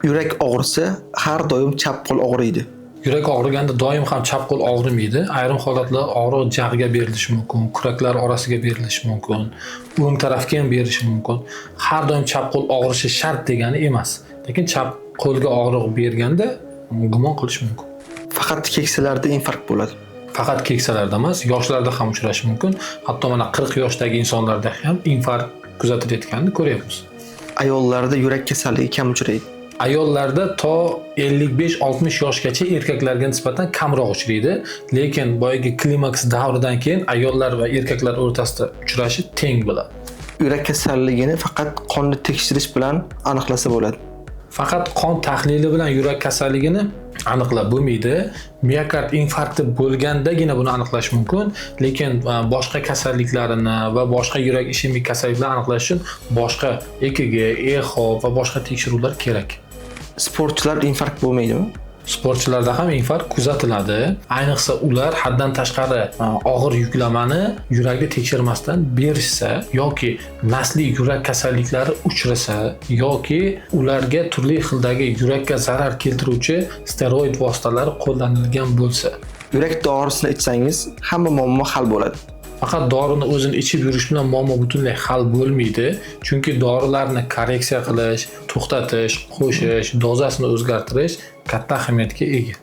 Yurak og'risa har doim chap qo'l og'riydi. Yurak og'riganda doim ham chap qo'l og'rimaydi. Ayrim holatlarda og'riq jag'ga berilishi mumkin, kuraklar orasiga berilishi mumkin, o'ng tarafga ham berilishi mumkin. Har doim chap qo'l og'rishi shart degani emas. Lekin chap qo'lga og'riq berganda gumon qilish mumkin. Faqat keksalarda infarkt bo'ladi. Faqat keksalarda emas, yoshlarda ham uchrashi mumkin. Hatto mana 40 yoshdagi insonlarda ham infarkt kuzatilayotganini ko'ryapmiz. Ayollarda yurak kasalligi kam uchraydi. Ayollarda to 55-60 yoshgacha erkaklarga nisbatan kamroq uchraydi, lekin boyagi klimaks davridan keyin ayollar va erkaklar o'rtasida uchrashi teng bo'ladi. Yurak kasalligini faqat qonni tekshirish bilan aniqlasa bo'ladi. Faqat qon tahlili bilan yurak kasalligini aniqlab bo'lmaydi. Miokard infarkti bo'lgandagina buni aniqlash mumkin, lekin boshqa kasalliklarini va boshqa yurak ishemik kasalliklarni aniqlash uchun boshqa EKG, EXO va boshqa tekshiruvlar kerak. Sportchilar infarkt bo'lmaydimi? Sportchilarda ham infarkt kuzatiladi. Ayniqsa ular haddan tashqari og'ir yuklamani yurakni tekshirmasdan berishsa yoki nasliy yurak kasalliklari uchrasa yoki ularga turli xildagi yurakka zarar keltiruvchi steroid vositalari qo'llanilgan bo'lsa. Yurak dorisini ichsangiz hamma muammo hal bo'ladi. Faqat dorini o'zini ichib yurish bilan muammo butunlay hal bo'lmaydi. Chunki dorilarni korreksiya qilish, to'xtatish, qo'shish, dozasini o'zgartirish katta ahamiyatga ega.